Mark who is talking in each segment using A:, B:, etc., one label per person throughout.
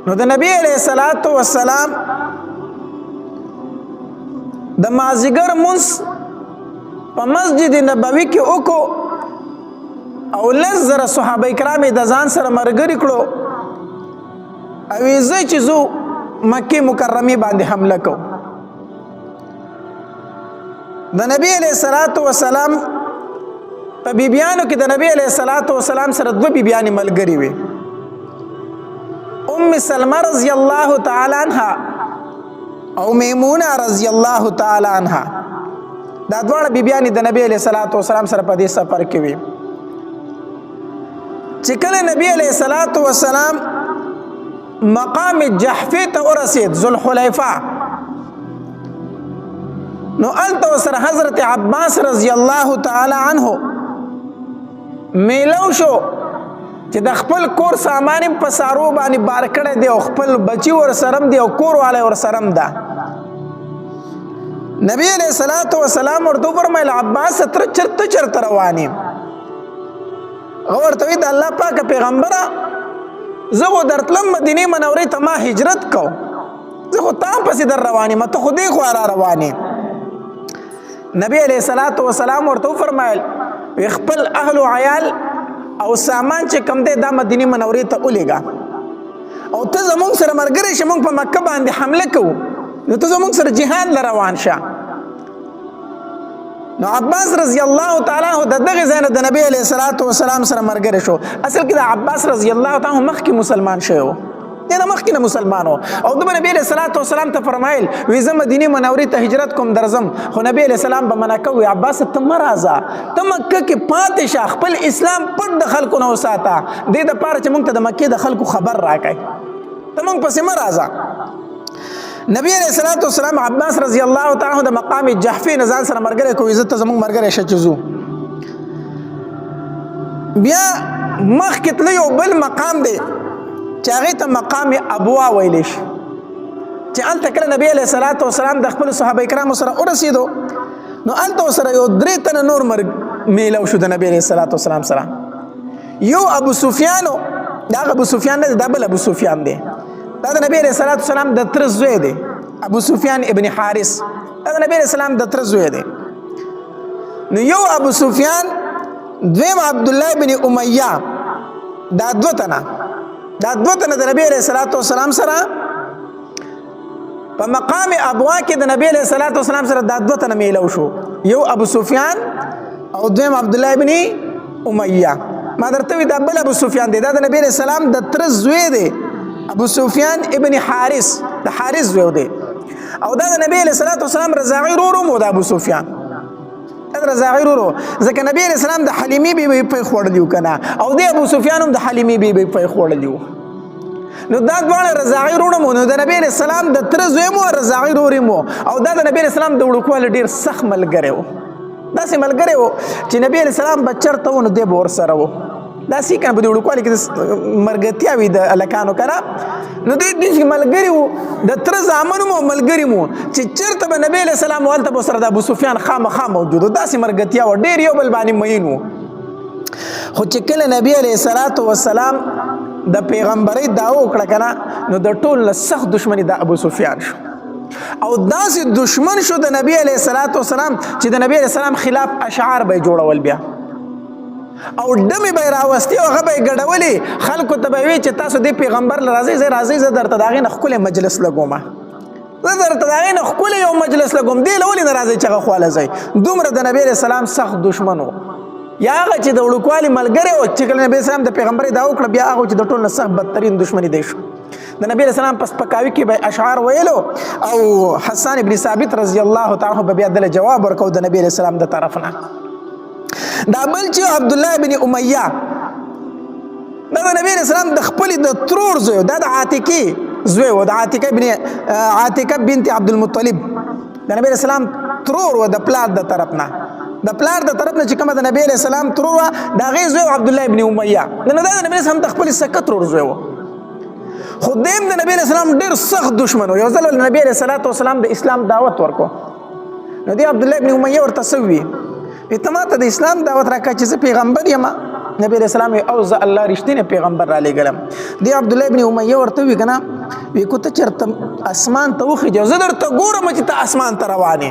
A: نو د نبی علیہ الصلات والسلام د مازیګر منس په مسجد نبوي کې وکړو او لس زره صحابه کرام د ځان سره مرګري کړو او زه چې زو مکه مکرمه باندې حمله کو. د نبی علیہ الصلات والسلام په بیبیانو کې د نبی علیہ الصلات والسلام سره دوه بیبیانې ملګری وي، ام سلمہ رضی الله تعالی عنها او میمونه رضی الله تعالی عنها. دا دواړه بیبیانې د نبی علیہ الصلات والسلام سره په دې سفر کې وي. چې کله نبی علیہ الصلات والسلام مقام جحفه ته ورسید، ذوالحلیفه، نو الته سره حضرت عباس رضی الله تعالی عنہ میلو شو چې د خپل کور سامان په سارو باندې بار کړی دی او خپل بچی ور سرم دی او کور والا ور سرم ده. نبی علیہ الصلوۃ والسلام ورته فرمایل، عباس تر چرته چرته روانې؟ ورته وی، د الله پاک پیغمبره، زه خو درتلم مدینه منورې ته، ما هجرت کو، زه خو تا پسې در روانې ما، ته خو دې خو را روانې. نبی علیہ الصلوۃ والسلام ورته فرمایل، خپل اهل او عیال او سامان چې کم دی دا مدینه منورې ته ولېږه او ته زمونږ سره مرګري شه، مونږ په مکه باندې حمله کوو، نو ته زمونږ سره جهاد ل روان شه. نو عباس رضی الله تعالی عنہ د دغه ځای نه د نبی علیہ الصلوۃ والسلام سره مرګره شو. اصل کې د عباس رضی الله تعالی عنہ مخکې مسلمان شوی، دینه مخکې نه مسلمانو، او د نبی علیہ الصلوۃ والسلام ته فرمایل وی زه مدینه منورې ته هجرت کوم درزم، خو نبی علیہ السلام به منع کوي، عباس ته مرزه، ته مکه کې پاتې شه، خپل اسلام پټ د خلکو نه وساته، دې د پاره چې مونږ ته د مکه د خلکو خبر راکړي، ته مونږ پسې مرزه. نبی علیہ الصلوۃ والسلام عباس رضی الله تعالی عنہ د مقام جحفه نه ځان سره مرګره کوي، عزت زموږ مرګره شه چې زو. بیا مخ کې تل یو بل مقام دی چې هغه ته مقام ابوا ویل شي، چې هلته کله نبی علیہ الصلوۃ والسلام د خپل صحابه کرامو سره ورسېدو، نو هلته سره یو درې تنه نور مرګ میلو شو د نبی علیہ الصلوۃ والسلام سره. یو ابو سفیان، دا ابو سفیان نه، دا بل ابو سفیان دی، دا د نبی علیہ الصلوۃ والسلام د تر زوی دی، ابو سفیان ابن حارث، دا د نبی علیہ السلام د تر زوی دی. نو یو ابو سفیان، دویم عبد الله ابن امیہ، دا دوه تنه، دا دوه تنه د نبی علیہ الصلوۃ والسلام سره په مقام ابوا کې د نبی علیہ الصلوۃ والسلام سره دا دوه تنه میلو شو، یو ابو سفیان او دویم عبد الله ابن امیہ. ما درته وی دا بل ابو سفیان دی، دا د نبی علیہ السلام د تر زوی دی، ابو سفیان ابن حارث، د حارث زوی دی، او دا د نبی علیہ الصلوۃ والسلام رضاعی ورور مو د ابو سفیان رضاعی ورور، ځکه نبی علیہ السلام د حلیمی بی بی په خوړلیو کنه، او د ابو سفیان هم د حلیمی بی بی په خوړلیو، نو دا دواړه رضاعی وروڼه مو. نو د نبی علیہ السلام د تره زوی مو، رضاعی ورور مو، او دا د نبی علیہ السلام د وړوکوالي ډېر سخت ملګری و، داسې ملګری و چې نبی علیہ السلام به چېرته و نو دی به ورسره و. داسې که نه په دې وړوکوالي کې مرګتیا وي د هلکانو که نه، نو دوی داسې ملګري وو، د تره زامنو مو ملګري مو، چې چېرته به نبی علیه السلام هلته به سره د ابو سفیان خامخا موجود و. داسې مرګتیا وه، ډېر یو بل باندې مین وو. خو چې کله نبی علیه الصلاة والسلام د پیغمبرۍ دعوه وکړه که نه، نو د ټول نه سخت دښمني د ابو سفیان شو، او داسې دښمن شو د نبی علیه الصلاة والسلام چې د نبی علیه السلام خلاف اشعار به یې جوړول بیا، او ډمې به یې راوستې او هغه به یې ګډولې، خلکو ته به یې وی چې تاسو دې پیغمبر له راځئ، زه راځئ، زه درته د هغې نه ښکلی مجلس لګوم، زه درته د هغې نه ښکلی یو مجلس لګوم، دې له ولې نه راځئ چې هغه خواله ځئ. دومره د نبی علیه السلام سخت دښمن و. یا هغه چې د وړوکوالي ملګری و، چې کله نبی السلام د پیغمبرۍ دا وکړه، بیا هغه چې د ټولو نه سخت بدترین دښمني دی شو. د نبی علیه السلام په سپکاوي کې به اشعار ویلو، او حسان ابن ثابت رضی الله تعالی عنہ به بیا دله جواب ورکاو د نبی علیه السلام د طرف نه. دا بل چې عبد الله ابن امیہ، دا د نبی علیه السلام د خپل د ترور زوی، دا د عاتکې زوی و، د عاتکه ابن عاتکه بنت عبد المطلب، د نبی علیه السلام ترور و، د پلار د طرف نه، د پلار د طرف نه چې کومه د نبی علیه السلام ترور وه، د هغې زوی عبد الله ابن امیہ. نو دا د نبی علیه السلام د خپل سکه ترور زوی و، خو دیم د نبی علیه السلام ډېر سخت دښمن و. یو ځل نبی علیه الصلاة والسلام د اسلام دعوت ورکو، نو دی عبد الله ابن امیہ ورته څه ووی؟ ته ماته د اسلام دعوت راکړه چې زه پیغمبر یم، نبی علیہ السلام او زه الله رښتینی پیغمبر را لېږلم. دی عبد الله ابن امیه ورته وی کنه، وی کو ته چرته اسمان ته وخیږه، زه درته ګورم چې ته اسمان ته روان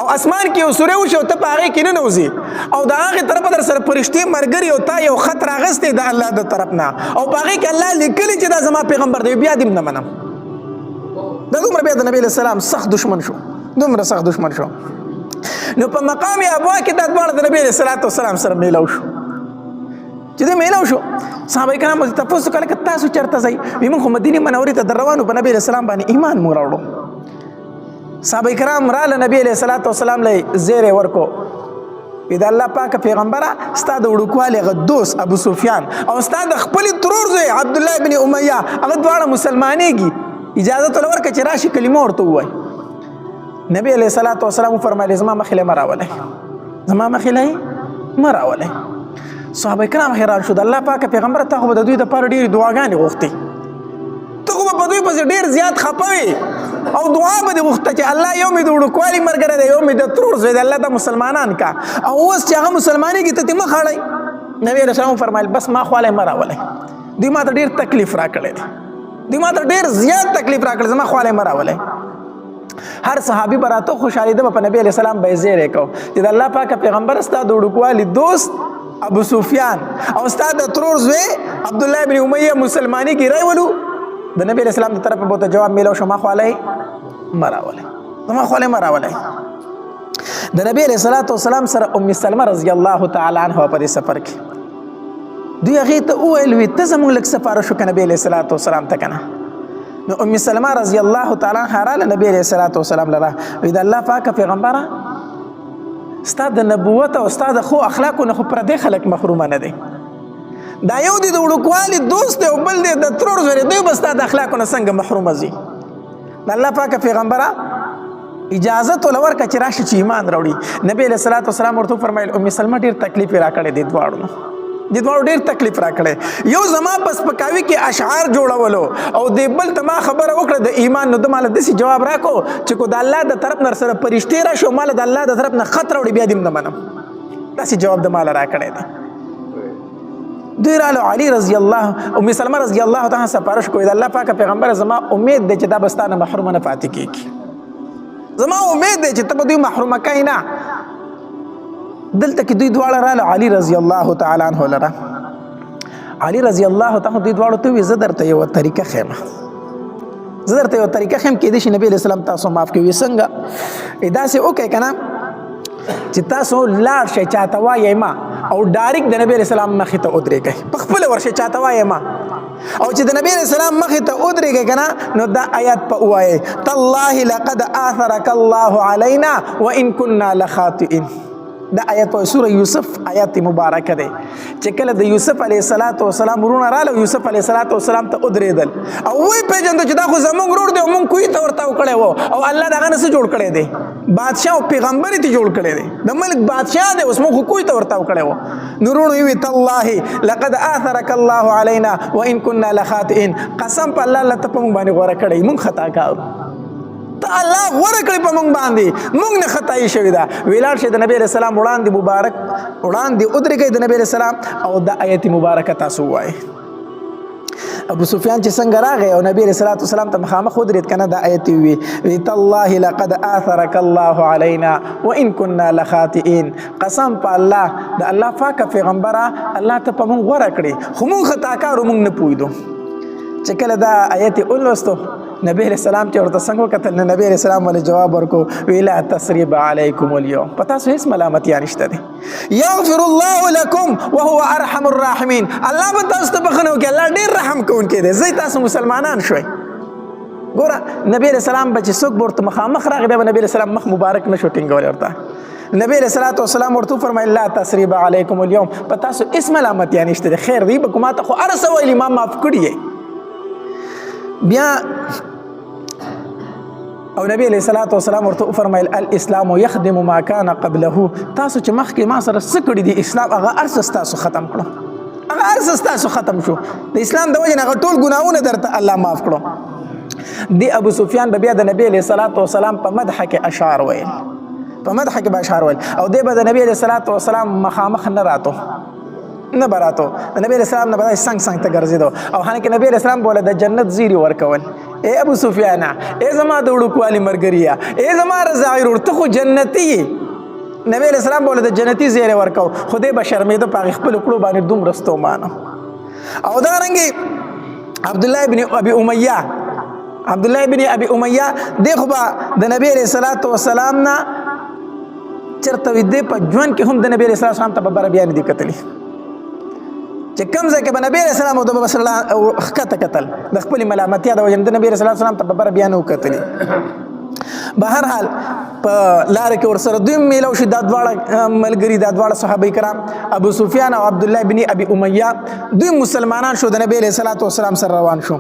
A: او اسمان کې یو سوری وشي او ته په هغې کې ننوځي او د هغې طرفه در سره فرشتې مرګري او تا یو خط راغستی د الله د طرف نه او په هغې کې الله لیکلي چې دا زما پیغمبر دی، بیا دې هم نه منم. دا دومره بیا د نبی علیه السلام سخت دشمن شو، دومره سخت دشمن شو. نو په مقام ابوا کې دا دواړه د نبی علیه الصلاة والسلام سره میلاو شو. چې دوی میلاو شو، صحابه کرامو تپوس وکړ که تاسو چېرته ځئ؟ وی موږ خو مدینې منورې ته در روانو، په نبی علیه السلام باندې ایمان مو راوړو. صحابه کرام راله نبی علیه الصلاة والسلام له زیری ورکو، وی د الله پاک پیغمبره، ستا د وړوکوالي هغه دوست ابو سفیان او ستا د خپلې ترور زوی عبدالله ابن امیه هغه دواړه مسلمانېږي، اجازه ته ورکړه چې راشي کلمه ورته ووایي. نبی علیه الصلاة والسلام وفرمایل زما مخې له مه راولئ، زما مخې له مه راولئ. صحابه کرام حیران شو، د الله پاک پیغمبر ته خو به د دوی دپاره ډېرې دعاګانې غوښتې، ته خو به په دوی پسې ډېر زیات خفه وې او دعا به دې غوښته چې الله یو مې د وړوکوالي ملګری دی، یو مې د ترور زوی دی، الله دا مسلمانان کا، او اوس چې هغه مسلمانېږي ته ترې مخ اړوې. نبی علیه السلام وفرمایل بس ما خواله یې مه راولئ، دوی ما ته ډېر تکلیف راکړی دی، دوی ما ته ډېر زیات تکلیف راکړی، زما خواله یې مه راولئ. هر صحابي به راته خوشحالېده به، په نبی علیه السلام به یې زیری کو چې د الله پاک پیغمبر ستا د وړوکوالي دوست ابو سفیان او ستا د ترور زوی عبدالله ابن امیه مسلماني کې راولو. د نبی علیه السلام د طرفه به ورته جواب میلاو شو، ما خواله یې مه راولئ، زما خواله یې مه راولئ. د نبی علیه الصلاة والسلام سره ام سلمه رضی الله تعالی عنها په دې سفر کې دوی هغې ته وویل وي ته زموږ لږ سفارش وکړه نبی علیه الصلاة والسلام ته که نه. نو ام سلمہ رضی الله تعالی عنها راله نبی علیه الصلاة والسلام لره، وی د الله پاک پیغمبره، ستا د نبوت او ستا د ښو اخلاقو نه خو پردی خلک محرومه نه دی، دا یو دی د وړوکوالي دوست دی او بل دی د ترور زوی دی، دوی به ستا د اخلاقو نه څنګه محرومه ځي؟ د الله پاک پیغمبره اجازه ته ورکړه چې راشي چې ایمان راوړي. نبی علیه الصلاة والسلام ورته وفرمایل ام سلمه ډېر تکلیف یې راکړی دی، دواړو نو دې دواړو ډېر تکلیف راکړی، یو زما په سپکاوي کې اشعار جوړولو او دې بل ته ما خبره وکړه د ایمان، نو ده ماله داسې جواب راکړو چې کو د الله د طرف نه سره فرشتې راشي او ماله د الله د طرف نه خط راوړي بیا دې هم نه منم، داسې جواب د ماله راکړی دی. دوی رالو علی رضی الله ام سلمہ رضی الله تعالی سفارش کوي د الله پاک پیغمبر زما امید دی چې دا بستانه محرومه نه پاتې کیږي، زما امید دی چې ته به دوی محرومه کوي نه. دلته کې دوی دواړه راله علی رضی الله تعالی عنه لره، علی رضی الله تعالی دوی دواړو ته وی زه درته یوه طریقه ښیم، زه درته یوه طریقه ښیم، کېدای شي نبی علیه السلام تاسو معاف کوي. څنګه؟ داسې وکړئ که نه چې تاسو لاړ شئ چاته وایئ ما او ډایرکټ د نبی علیه السلام مخې ته ودرېږئ، په خپله ورشئ چاته وایئ ما، او چې د نبی علیه السلام مخې ته ودرېږئ که نه نو دا آیات په ووایئ تالله لقد آثرک الله علینا وان كنا لخاطئین. دا آیت په سوره یوسف آیات مبارکه ده چې کله د یوسف علیه السلام وروڼه راله یوسف علیه السلام ته ودرېدل او وی پېژندل چې دا خو زمونږ ورور دی او مونږ کوی ته ورته وکړی وو او الله دغه نه څه جوړ کړی دی، بادشاه او پیغمبر ته جوړ کړی دی، د ملک بادشاه دی، اوس مونږ خو کوی ته ورته وکړی وو. نو وروڼو یې وی تالله لقد آثرک الله علینا وان كنا لخاطئین، قسم په الله الله ته په مونږ باندې غوره کړی، مونږ خطا کارو، ته الله غوره کړی په مونږ باندې، مونږ نه خطایي شوې ده. ولاړ شئ د نبی علیه السلام وړاندې مبارک وړاندې ودرېږئ د نبی علیه السلام او د آیت مبارکه تاسو ووایئ. ابو سفیان چې څنګه راغی او نبی علیه الصلاة والسلام ته مخامخ ودرېد که نه دا آیت یې ووی وی تالله لقد آثرک الله علینا وان كنا لخاطئین، قسم په الله د الله پاک پیغمبره الله ته په مونږ غوره کړې خو مونږ خطاکارو، مونږ نه پوهېدو. چې کله دا آیت یې ولوستو نبی علیہ السلام چې ورته څنګه وکتل نو نبی علیہ السلام ولې جواب ورکو وی لا تسریب علیکم اليوم، په تاسو هیڅ ملامتیا نشته دی، یغفر الله لكم وهو ارحم الراحمین، الله به تاسو ته بخښنه وکړي، الله ډیر رحم کوونکی دی، زه تاسو مسلمانان شوئ. ګوره نبی علیہ السلام به چې څوک به ورته مخامخ راغی بیا به نبی علیہ السلام مخ مبارک نشو ټینګولی ورته. نبی علیہ الصلوۃ والسلام ورته فرمایل لا تسریب علیکم اليوم، په تاسو هیڅ ملامتیا نشته دی، خیر دی به کومه ته خو هر څه ویلي ما معاف کړي. بیا او نبی علیہ الصلوۃ والسلام ورته فرمایل الاسلام يخدم ما كان قبله، تاسو چې مخکې ما سره څه کړی دي اسلام هغه ارس تاسو ختم کړو، هغه ارس تاسو ختم شو، د اسلام د وجې نه هغه ټول ګناهونه درته الله معاف کړو. دی ابو سفیان به بیا د نبی علیہ الصلوۃ والسلام په مدح کې اشعار ویل، په مدح کې به اشعار ویل او دی به د نبی علیہ الصلوۃ والسلام مخامخ نه راتو. نه براتو د نبی اسلام نه به څنګ څنګ ته ګرځیدو، او حالانکه نبی اسلام بوله د جنت زیری ورکول، اے ابو سفیان، اے زما د وړوکوالي مرګریا، اے زما رضاعي ورور، ته خو جنتی. نبی اسلام بوله د جنتی زیری ورکو، خو دې به شرمېده په خپل کړو باندې، دومره ستومانه. او دا رنګي عبد الله ابن ابي امیہ، عبد الله ابن ابي امیہ د خو به د نبی علیہ الصلوۃ والسلام نه چرته وي، د په ژوند کې هم د نبی علیہ الصلوۃ والسلام ته په بر بیان دي کتلی، چې کوم ځای کې به نبی علیہ السلام او د بس الله ښکته کتل، د خپل ملامتیا د وجه د نبی علیہ الصلوۃ والسلام ته په بر بیان وکتلی. بهر حال په لار کې ورسره دوی میلو شو، دا دواړه ملګری، دا دواړه صحابه کرام، ابو سفیان او عبد الله بن ابي امیہ، دوی مسلمانان شو، د نبی علیہ الصلوۃ والسلام سره روان شو.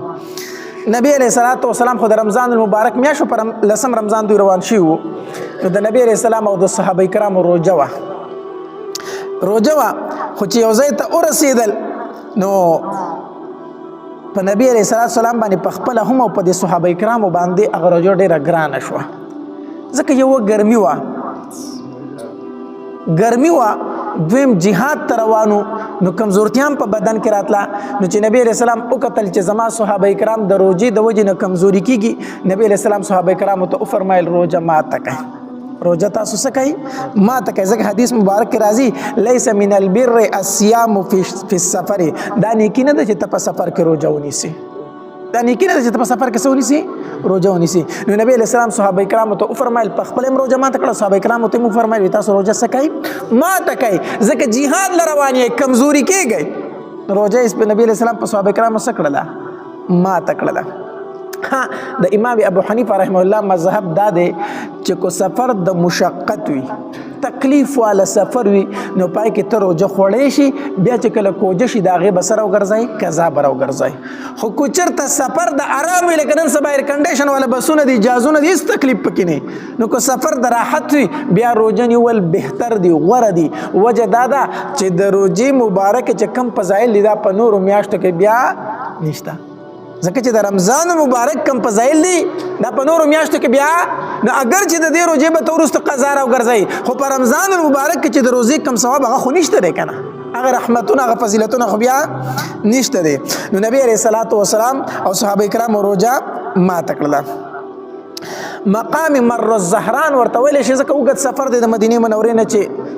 A: نبی علیہ الصلوۃ والسلام خو د رمضان المبارک میاشو پر لسم رمضان دوی روان شي وو، نو د نبی علیہ السلام او د صحابه کرامو روزه وه، روزه وه. خو چې یو ځای ته ورسېدل، نو په نبی علیہ الصلوۃ والسلام باندې په خپل هم او په د صحابه کرامو باندې هغه روزه ډیره ګرانه شوه، ځکه یو ګرمي وه، ګرمي وه، دویم جهاد ته روانو، نو کمزورتیا هم په بدن کې راتله. نو چې نبی علیہ السلام وکتل چې زما صحابه کرام د روزې د وجې نه کمزوري کیږي، نبی علیہ السلام صحابه کرامو ته وفرمایل، روزه ماته کوي، روزه تاسو څه کوي؟ ماته کوي. ځکه حدیث مبارک کې راځي، لیس من البر الصيام فی السفر. دا نیکی نه ده چې ته په سفر کې روزه ونیسې، دا نیکی نه ده چې ته په سفر کې څه ونیسې؟ روزه ونیسې. نو نبی علیہ السلام صحابه کرامو ته وفرمایل، په خپل هم روزه ماته کړه، صحابه کرامو ته وفرمایل، تاسو روزه څه کوي؟ ماته کوي، ځکه جهاد ل روان یې، کمزوري کېږي. روزه یې په نبی علیہ السلام په صحابه کرامو څه کړله؟ ماته کړله. ها، د امام ابو حنیفه رحمه الله مذهب دا دی چې کو سفر د مشقت وي، تکلیف والا سفر وي، نو پای کې ته روزه خوړې شي، بیا چې کله کوجه شي، د هغې به سره وګرځي، قضا به راوګرځي. خو کو چېرته سفر د آرام وي، لکه نن سبا ایر کنډیشن والا بسونه دي، جازونه دي، هېڅ تکلیف پکې نه، نو کو سفر د راحت وي، بیا روزه نیول بهتر دی، غوره دی. وجه دا ده چې د روزې مبارک چې کم فضایل دي، دا په نورو میاشتو کې بیا نشته، ځکه چې د رمضان المبارک کم فضایل دي، دا په نورو میاشتو کې بیا نو. اگر چې د دې روزې به ته وروسته قضا راوګرځوي، خو په رمضان المبارک کې چې د روزې کم ثواب، هغه خو نشته دی که نه، هغه رحمتونه، هغه فضیلتونه خو بیا نشته دی. نو نبی علیہ الصلوۃ والسلام او صحابه کرامو روزه ماته کړله. مقام مر الزهران ورته ویل شي، ځکه اوږد سفر دی د مدینې منورې نه چې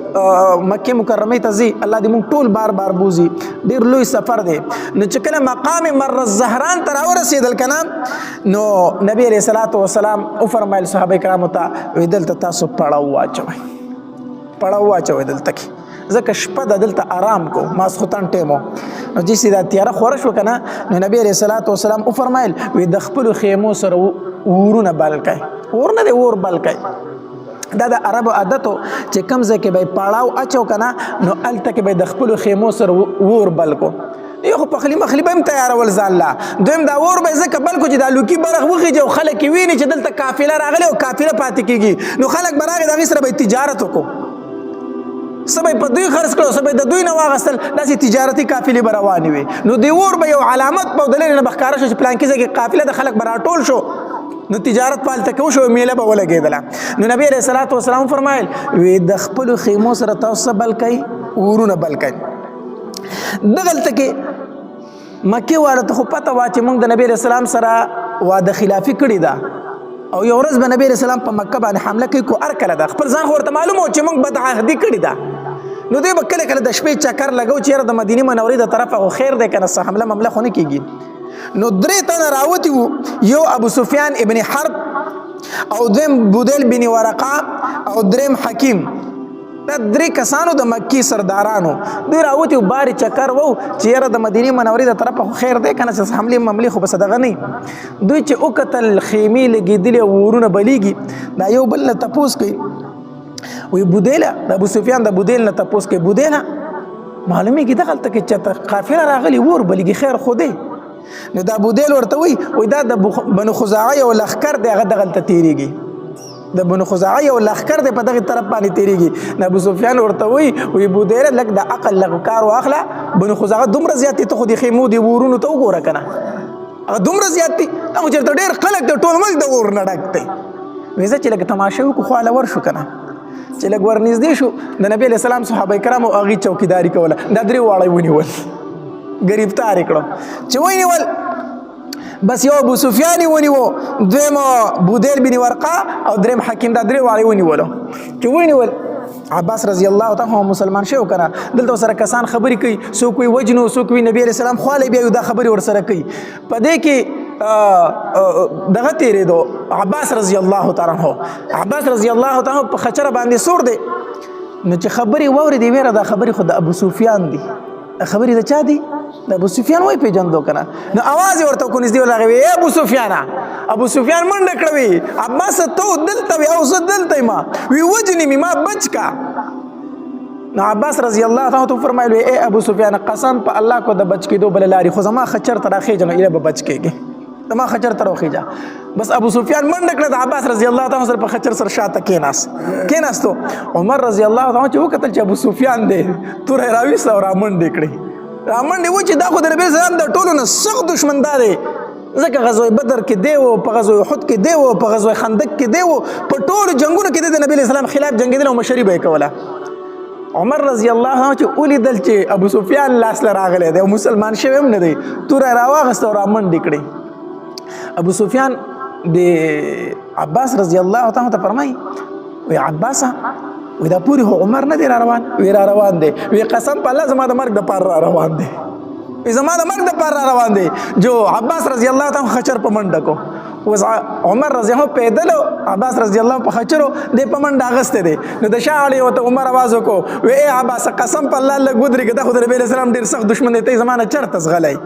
A: مکه مکرمه ته ځي. الله دې موږ ټول بار بار بوزي، ډیر لوی سفر دی. نو چې کله مقام مر الزهران ته راورسېدل که نه، نو نبی علیہ الصلوۃ والسلام وفرمایل صحابه کرامو ته، وی دلته تاسو پړاو واچوئ، پړاو واچوئ دلته کې، ځکه شپه ده، دلته آرام کو، ماسخوتن ټیمو. نو چې دا تیاره خوره شو که نه، نو نبی علیہ الصلوۃ والسلام وفرمایل، وی د خپلو خیمو سره ورونه بل کړئ، اور نه دی، اور بل کړئ. دا د عربو عادتو چې کم ځای کې به یې پړاو اچو که نه، نو هلته کې به یې د خپلو خیمو سره اور بل کو. یو خو پخلی مخلی به هم تیارول ځان له، دویم دا اور به یې ځکه بل کو چې دا لوکي برغ وخیږي او خلک یې ویني چې دلته قافله راغلې او قافله پاتې کېږي، نو خلک به راغی، د هغې سره به یې تجارت وکړو، څه به یې په دوی خرڅ کړو، څه به یې د دوی نه واغستل، داسې تجارتي قافلې به روانې وي. نو د اور به یو علامت په د لرې نه به ښکاره شو چې پلانکي ځای کې قافله د، خلک به راټول شو، نو تجارت په هلته کې وشو، میله به ولګېدله. نو نبی علیه الصلاة والسلام فرمایل، وی د خپلو خیمو سره تاسو څه بل کوئ؟ اورونه بل کوئ. دغلته کې مکې والا ته خو پته وه چې موږ د نبی علیه السلام سره وعده خلافي کړې ده او یو ورځ به نبی علیه السلام په مکه باندې حمله کوي. کو هر کله ده خپل ځان خو ورته معلوم و چې موږ بدعهدي کړې ده، نو دوی به کله کله د شپې چکر لګو چې یاره د مدینې منورې د طرفه خو خیر دی که نه، څه حمله ممله خو نه کېږي. نو درې تنه راوتي وو، یو ابو سفیان ابن حرب او دویم بودیل بن ورقه او دریم حکیم. دا درې کسانو د مکی سردارانو، دوی راوتي وو، بارې چکر وو چې یاره د مدینې منورې د طرفه خو خیر دی که نه، څه حملې مملې خو به څه دغه نه. دوی چې وکتل خیمې لګېدلې او ورونه بلیږي، دا یو بل نه تپوس کوي، وی بودیله، د ابو سفیان د بودیل نه تپوس کوي، بودیله، معلومیږي دغلته کې چېرته قافله راغلي، ور بلیږي، خیر خو دی؟ نو دا بودیل ورته وی، وی دا د بنو خزاعه یو لښکر دی، هغه دغلته تېرېږي، د بنو خزاعه یو لښکر دی، په دغه طرف باندې تېرېږي. نو ابو سفیان ورته وی، وی بودیله، لږ د عقل لږ کار واخله، بنو خزاعه دومره زیات دي؟ ته خو د خیمو د ورونو ته وګوره که نه، هغه دومره زیات دي؟ دا خو چېرته ډېر خلک د ټول ملک د اور نه ډک دی. وی ځه چې لږ تماشه وکړو، خواله ورشو که نه. چې لږ ورنږدې شو، د نبی علیه السلام صحابه کرامو هغې چوکیداري کوله، دا درې واړه یې ونیول، ګرفتار یې کړو. چې ونیول، بس یو ابو سفیان یې ونیو، دویم بودیل بن ورقه او دریم حکیم، دا درې واړه یې ونیولو. چې ونیول، عباس رضی الله تعالی عنہ مسلمان شو کنه، دلته سره کسان خبرې کوي، څوک وی وجنو، څوک وی نبی علیہ السلام خواله بیا دا خبرې ور سره کوي. په دې کې دغه تیرېدو عباس رضی الله تعالی عنہ، عباس رضی الله تعالی عنہ په خچره باندې سور دی. نو چې خبرې واورې دی، ویره دا خبرې خو د ابو سفیان دي، خبرې د چا دي؟ د ابو سفیان. وای پیجندو کنه، نو اواز ورته کو، نږدې ورغی، وی ابو سفیان. ابو سفیان منډه کړوي، عباس ته دلته وی او زه دلته ما وی، وجنی می، ما بچ کا. نو عباس رضی الله تعالی عنہ فرمایل، اے ابو سفیان، قسم په الله کو د بچ کېدو بل لاري، خو زما خچر ته راخېجه، نو اله به بچ کېږي، زما خچر ته راخېجه. بس ابو سفیان منډه کړه، د عباس رضی الله تعالی سره په خچر سره شاته کېناستو. عمر رضی الله تعالی چې وکتل چې ابو سفیان دی، توره راویسته او رامنډې کړې، رامنډې و چې دا خو د نبی اسلام د ټولو نه سخت دښمن دا دی، ځکه غزوه بدر کې دی و، په غزوه احد کې دی و، په غزوه خندق کې دی و، په ټولو جنگونو کې د نبی اسلام خلاف جنگېدل او مشري به یې کوله. عمر رضی الله عنه چې ولیدل چې ابو سفیان لاس له راغلی دی او مسلمان شوی هم نه دی، توره راواغسته او رامنډې کړې. ابو سفیان د عباس رضی الله تعالی ته فرمایي، وی عباسه، وی دا پوری هو عمر نه دی را روان؟ وی را روان دی. وی قسم په الله، زما د مرګ د پاره را روان دی، وی زما د مرګ د پاره را روان دی. جو عباس رضی الله تعالی خچر په منډه کو، اوس عمر رضی الله پیدل، عباس رضی الله په خچرو د په منډه اغسته دی. نو د شاه علی وته عمر आवाज وکړو، وی اے عباس، قسم په الله، لږ ودرېږه، دا خو د نبی اسلام ډیر سخت دشمن دی، ته زمانه چرته زغلی؟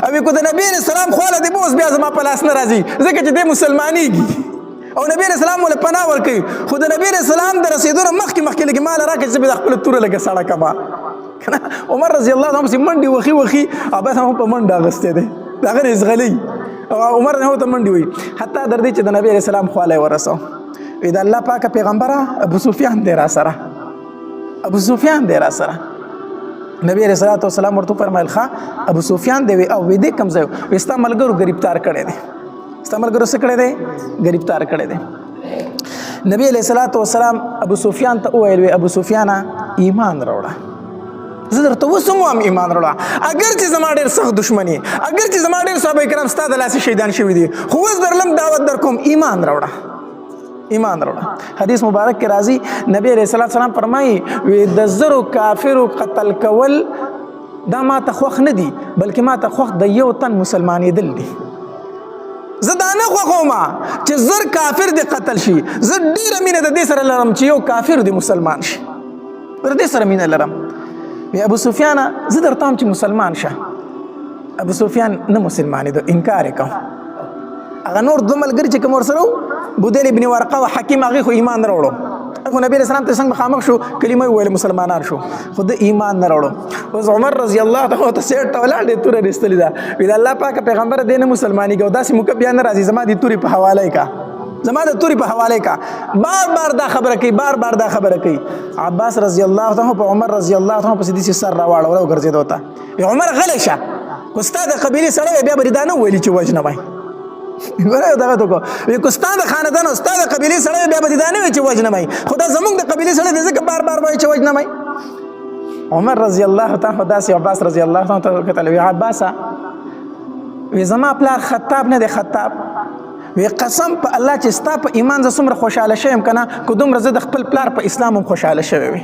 A: او کو د نبی اسلام خواله دی بوس بیا زما په لاس نه راځي، ځکه چې دی مسلمانېږي او نبی اسلام ول پناه ورکوي، خو د نبی اسلام د رسیدو نه مخکې مخکې لږ مال راکړي چې به خپل توره لږه سړه کما. عمر رضی الله عنه منډي وخی وخی، عباس هم په منډه اغستې دی، داغه نه زغلی عمر نه ته منډي وي، حتی در دې چې د نبی اسلام خواله ورسو. وی د الله پاک پیغمبره، ابو سفیان دی را سره، ابو سفیان دی را سره. نبی علیہ الصلوۃ والسلام ورته فرمایل، ښا ابو سفیان دی؟ او وی دې کم ځای؟ وستا ملګرو گرفتار کړی دی، ستا ملګرو څه کړی دی؟ گرفتار کړی دی. نبی علیہ الصلوۃ والسلام ابو سفیان ته وویل، وی ابو سفیان، ایمان راوړه، زه درته اوس هم وایم ایمان راوړه، اگر چې زما ډېر سخت دښمني، اگر چې زما ډېر صحابه کرام ستا د لاسه شهیدان شوي دي، خو اوس درلم دعوت درکوم، ایمان راوړه، ایمان راوړه. حدیث مبارک کې راځي، نبی علیہ الصلوۃ والسلام فرمایي، وی د زرو کافرو قتل کول دا ما ته خوښ نه دي، بلکې ما ته خوښ د یو تن مسلمانېدل دي. زه دا نه خوښوم چې 1000 کافر دې قتل شي، زه ډېره مینه د دې سره لرم چې یو کافر دې مسلمان شي، پر دې سره مینه لرم. وی ابو سفیان، زه درته وایم چې مسلمان شه. ابو سفیان نه مسلمانېدو، انکار یې کوه. هغه نور دوه ملګري چې کوم ورسره وو، بودیل ابن ورقه او حکیم، هغې خو ایمان راوړو، خو نبی رسول ته څنګه مخامخ شو، کلمه ویل، مسلمانان شو، خو د ایمان نه راوړو. اوس عمر رضی الله تعالی ته سیټ ته ولاړ دی، توره رستلې ده، وی د الله پاک پیغمبر دې نه مسلمانېږي او داسې موقع بیا نه راځي، زما د تورې په حواله کا، زما د تورې په حواله کا. بار بار دا خبره کوي، بار بار دا خبره کوي. عباس رضی الله تعالی په عمر رضی الله تعالی پسې دې سر راواړو او ګرځېدو ته، عمر غلی شه، کو ستا د قبیلې سړی بیا به دا نه ویلي چې وژنه وای. ګوره دغه ته کو، وی کو ستا د خاندان او ستا د قبیلې سړی بیا به دا نه وي چې وژنه وای، خو دا زمونږ د قبیلې سړی دی، ځکه بار بار وایي چې وژنه وای. عمر رضی الله تعالی داسې عباس رضی الله تعالی ته وکتل، وی عباسه، وی زما پلار خطاب نه دی خطاب؟ وی قسم په الله چې ستا په ایمان زه څومره خوشحاله شوم که نه، که دومره زه د خپل پلار په اسلام هم خوشحاله شوی وي.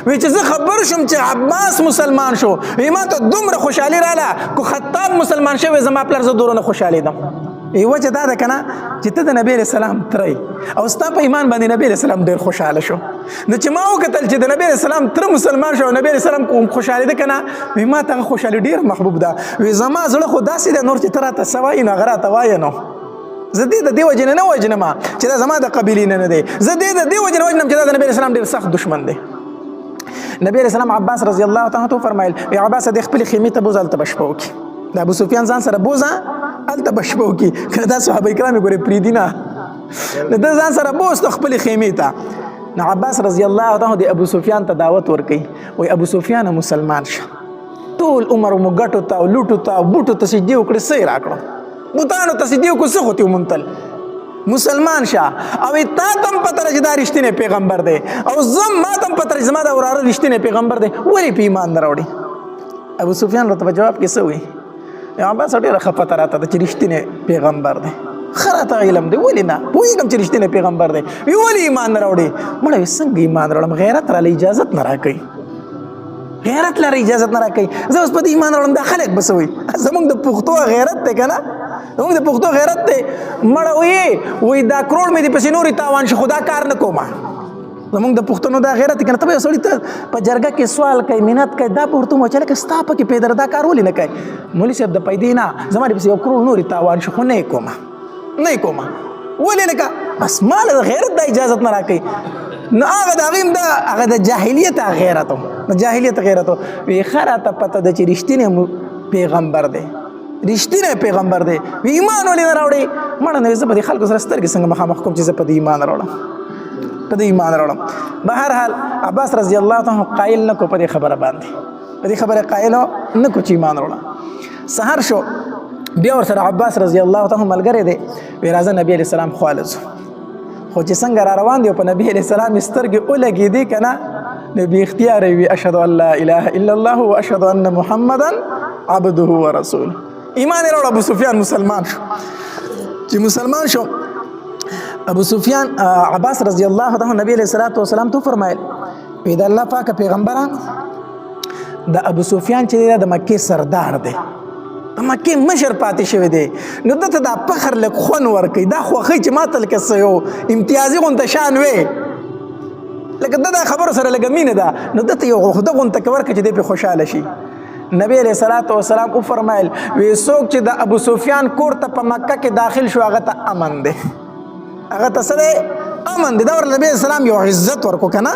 A: وی چې زه خبر شوم چې عباس مسلمان شو، وی ما ته دومره خوشحالي رااله، کو خطاب مسلمان شوی زما پلار، زه دومره خوشحالېدم. ای وجه دا ده کنه چې ته د نبی علیہ السلام ترې او ستا په ایمان باندې نبی علیہ السلام ډېر خوشحاله شو. نو چې ما وکتل چې د نبی علیہ السلام تر مسلمان شو، نبی علیہ السلام کوم خوشحالي ده کنه، وی ما ته خوشحالي ډېر محبوب ده. وی زما زړه خو داسې ده، نور چې ته راته څه وایي نو هغه راته وایه. نو زه دې د دې وجې نه نه وژنم چې دا زما د قبیلې نه نه دی، زه دې د دې وجې نه وژنم چې دا د نبی علیہ السلام ډېر سخت دښمن دی. نبی علیہ السلام عباس رضی الله تعالی عنہ فرمایل، ای عباس، د خپل خیمه ته بوزه، هلته به شپه وکړي. د ابو سفیان ځان سره بوزه، هلته به شپه وکړي، که دا صحابه کرام یې ګورې پرېږدي نه. نو ده ځان سره بوست خپلې خیمې ته. نو عباس رضی الله تعالی د ابو سفیان ته دعوت ورکوي، وایي ابو سفیان، مسلمان شه، ټول عمر مو ګټو ته او لوټو ته او بوټو ته سجدې وکړې، څه یې راکړو؟ بوتانو ته سجدې وکړو، څه خو ترې وموندل؟ مسلمان شه. او تا تم پته چې دا رښتینی پیغمبر دی، او زه ما تم پته چې زما دا وراره رښتینی پیغمبر دی، ولې په ایمان نه راوړي؟ ابو سفیان ورته په جواب کې څه وایي؟ عباس ډېره ښه پته راته ده چې رښتینی پیغمبر دی، ښه راته علم دی، ولې نه پوهېږم چې رښتینی پیغمبر دی، وی ولې ایمان نه راوړي؟ مړه وی څنګه ایمان راوړم، غیرت راله اجازت نه راکوي، غیرت لره اجازت نه راکوي، زه اوس په دې ایمان راوړم دا خلک به څه وایي؟ زموږ د پښتو غیرت دی که نه، زموږ د پښتو غیرت دی. مړه وایي دا کروړ مې دې پسې نورې تاوان شي، خو دا کار نه کومه. زموږ د پښتنو دا غیرت دی که نه. ته به یو سړي ته په جرګه کې سوال کوي، منت کوي، دا به ورته ووایي چې لکه ستا پکې پیدر دا کار ولې نه کوي؟ مولوي صاحب د پیدې نه زما دې پسې یو کروړ نورې تاوان شي، خو نه یې کومه، نه یې کومه. ولې؟ لکه بس ما له غیرت دا اجازت نه راکوي. نو هغه د هغې هم دا هغه د جاهلیت غیرت و، د جاهلیت غیرت و. وی ښه راته پته ده چې رښتینی پیغمبر دی، رښتینی پیغمبر دی، وی ایمان ولې نه راوړې؟ مړه نو زه به دې خلکو سره سترګې څنګه مخامخ کوم چې زه په دې ایمان راوړم، په دې ایمان راوړم. بهرحال عباس رضی الله تعالی عنه قایل نه کو په دې خبره باندې، په دې خبره قایل نه کو چې ایمان راوړم. سهار شو، بیا ورسره عباس رضی الله تعالی عنه ملګری دی، وی راځه نبی علیه السلام خواله ځو. خو چې څنګه را روان دی، په نبی علیه السلام یې سترګې ولګېدې که نه، نو بې اختیاره وي اشهد ان لا اله الا الله و اشهد ان محمدا عبده ورسوله. ایمان یې راوړ. ابو سفیان مسلمان شو. چې مسلمان شو ابو سفیان، عباس رضی الله تعالی نبی علیه الصلاة والسلام ته فرمایل، وی د الله پاک پیغمبره، د ابو سفیان چې دی د مکې سردار دی، د مکې مشر پاتې شوی دی، نو ده ته دا فخر لږ خوند ورکوي، دا خوښي چې ما ته لکه څه یو امتیازي غونته شان وی، لکه ده دا خبرو سره لږه مینه ده، نو ده ته یو عهده غونته که ورکړه چې دی پرې خوشحاله شي. نبی علیه الصلاة والسلام وفرمایل، وی څوک چې د ابو سفیان کور ته په مکه کې داخل شو هغه ته امن دی، هغه ته څه دی؟ امن دی. دا ورله نبی علیه السلام یو عزت ورکو که نه.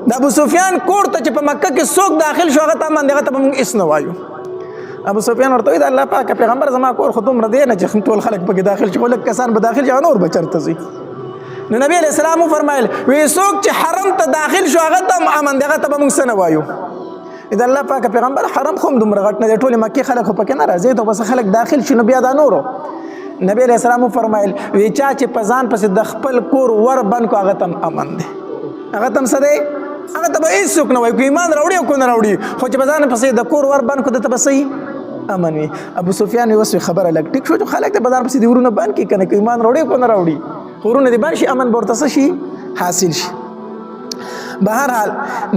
A: د ابو سفیان کور ته چې په مکه کې څوک داخل شو هغه ته امن دی، هغه ته به موږ هېڅ نه وایو. ابو سفیان ورته وایي د الله پاک پیغمبر زما کور خو دومره دی نه چې ټول خلک پکې داخل شي، خو لږ کسان به داخل شي، هغه نور به چېرته ځي؟ نو نبی علیه السلام وفرمایل، وی څوک چې حرم ته داخل شو هغه ته هم امن دی، هغه ته به موږ څه نه وایو. د الله پاک پیغمبر حرم خو هم دومره غټ نه دی، ټولې مکې خلک خو پکې نه راځي، ته بس خلک داخل شي نو بیا دا نورو. نبی علیه السلام وفرمایل، وی چا چې په ځان پسې د خپل کور ور بند کو هغه ته هم امن دی، هغه ته هم څه دی؟ هغه ته به هېڅوک نه وایي، که ایمان راوړي او که نه راوړي، خو چې په ځان پسې د کور ور بند کو ده ته به صحیح امن وي. ابو سفیان یې اوس خبره لږ ټیک شو چې خلک د بازار پسې د ورونه بند کړي که نه، که ایمان راوړي او که نه راوړي، ورونه دې بند شي، امن به ورته څه شي؟ حاصل شي. بهرحال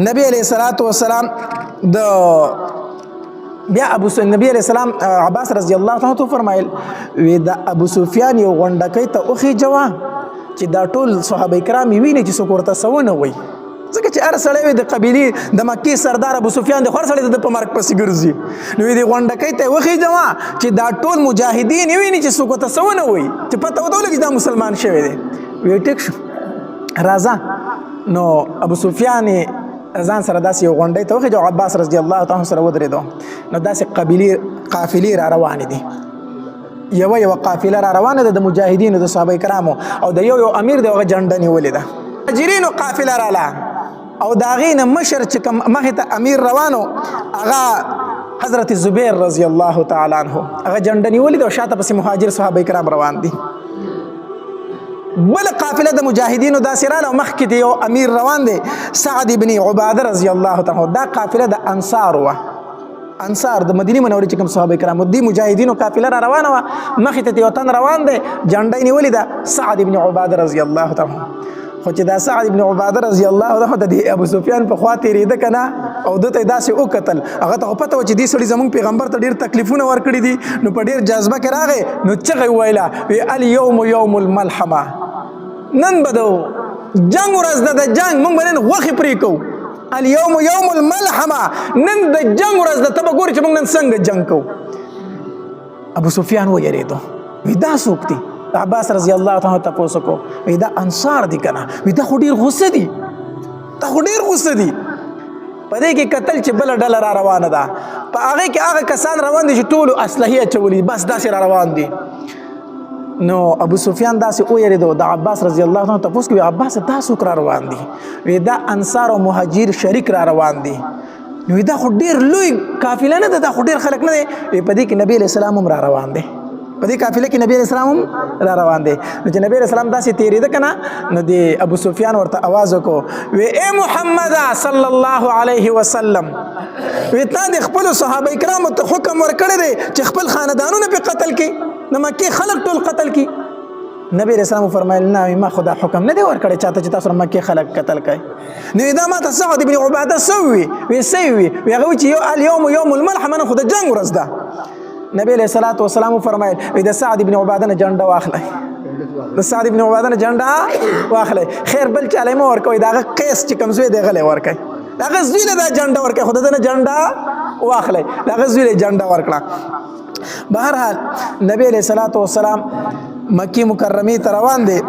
A: نبی علیه الصلاة والسلام د بیا ابو نبی علیه السلام عباس رضی الله تعالی عنہ فرمایل، وی د ابو سفیان یو غونډکۍ ته وخیجوه چې دا ټول صحابه کرام یې ویني چې څوک ورته څه ونه وایي، ځکه چې هر سړی وي د قبیلې د مکې سردار ابو سفیان دی، خو هر سړی د ده په مرګ پسې ګرځي. نو وی دې غونډکۍ ته یې وخیجوه چې دا ټول مجاهدین یې ویني چې څوک ورته څه ونه وایي، چې پته ورته ولګي چې دا مسلمان شوی دی. وی ټیک شو راځه. نو ابو سفیان ځان سره داسې یو غونډۍ ته وخیجو، عباس رضی الله تعالی سره ودرېدو. نو داسې قبیلې قافلې را روانې دي، یوه یوه قافله را روانه ده د مجاهدینو د صحابه کرامو، او د یو یو امیر دی هغه جنډه نیولې ده. مهاجرینو قافله راله او د هغې نه مشر چې کوم مخې ته امیر روانو هغه حضرت زبیر رضی الله تعالی عنه، هغه جنډه نیولې ده او شاته پسې مهاجر صحابه کرام روان دي. بل قافله د مجاهدینو داسې راله او مخکې دی یو امیر روان دی سعد بن عباده رضی الله تعالی عنه. دا قافله د انصار وه، انصار د مدینه منورې چې کوم صحابه کرام دي، مجاهدینو قافله را روانه وه، مخې ته یو تن روان دی جنډه یې نیولې ده سعد بن عباده رضی الله تعالی عنه. خو چې دا سعد بن عباده رضی الله عنه د دې ابو سفیان په خوا تېرېده که نه، او ده ته یې داسې وکتل، هغه ته خو پته وه چې دې سړي زموږ پیغمبر ته ډېر تکلیفونه ورکړي دي، نو په ډېر جذبه کې راغی، نو چغه یې وویله، وی الیوم یوم الملحمه، نن به د جنګ ورځ ده، د جنګ موږ به نن غوښې پرې کوو، الیوم یوم الملحمه، نن د جنګ ورځ ده، ته به ګورې چې موږ نن څنګه جنګ کوو. ابو سفیان ویرېدو، وی دا څوک دی؟ عباس رضی الله تعالی عنہ تپوس وکړو، وی دا انصار دي که نه؟ وی دا خو ډېر غوسه دي، دا خو ډېر غوسه دي. په دې کې کتل چې بله ډله را روانه ده، په هغې کې هغه کسان روان دي چې ټولو اسلحې اچولي، بس داسې را روان دي. نو ابو سفیان داسې ویرېدو، د عباس رضی الله عنه تپوس کوي، عباس دا څوک را روان دي؟ وی دا انصار او مهاجر شریک را روان دي. نو دا خو ډېر لوی قافله نه ده، دا خو ډېر خلک نه دی. وی په دې کې نبی علیه السلام هم را روان دی. په دې قافله کې نبی اسلام هم را روان دی. نو چې نبی اسلام داسې تیرېده که نه، نو د ابو سفیان ورته اواز وکړو، وی ای محمد صلی الله علیه وسلم، وی تا د خپلو صحابه کرامو ته حکم ورکړی دی چې خپل خاندانونه پې قتل کړي، د مکې خلک ټول قتل کړي. نبی رسول الله فرمایل، نه، ما خدا حکم نه دی ورکړی چاته چې تاسو مکه خلک قتل کړئ. نو دا ما ته سعد بن عباده سوي وی سوي وی هغه چې یو اليوم يوم الملحمه، نن خو د جنگ ورځ ده. نبی علیہ الصلوۃ والسلام فرمایل، وی د سعد بن عباده نه جنډه واخلئ، د سعد بن عباده نه جنډه واخلئ. خیر، بل چاله مو ورکوي، داغه قیس چې کوم زوی دی غلې ورکوي، داغه زوی له دا جنډه ورکوي، خو دغه جنډه واخلئ. داغه زوی له جنډه ورکړه. بهرحال نبی علیہ الصلوۃ والسلام مکی مکرمه ته روان دی.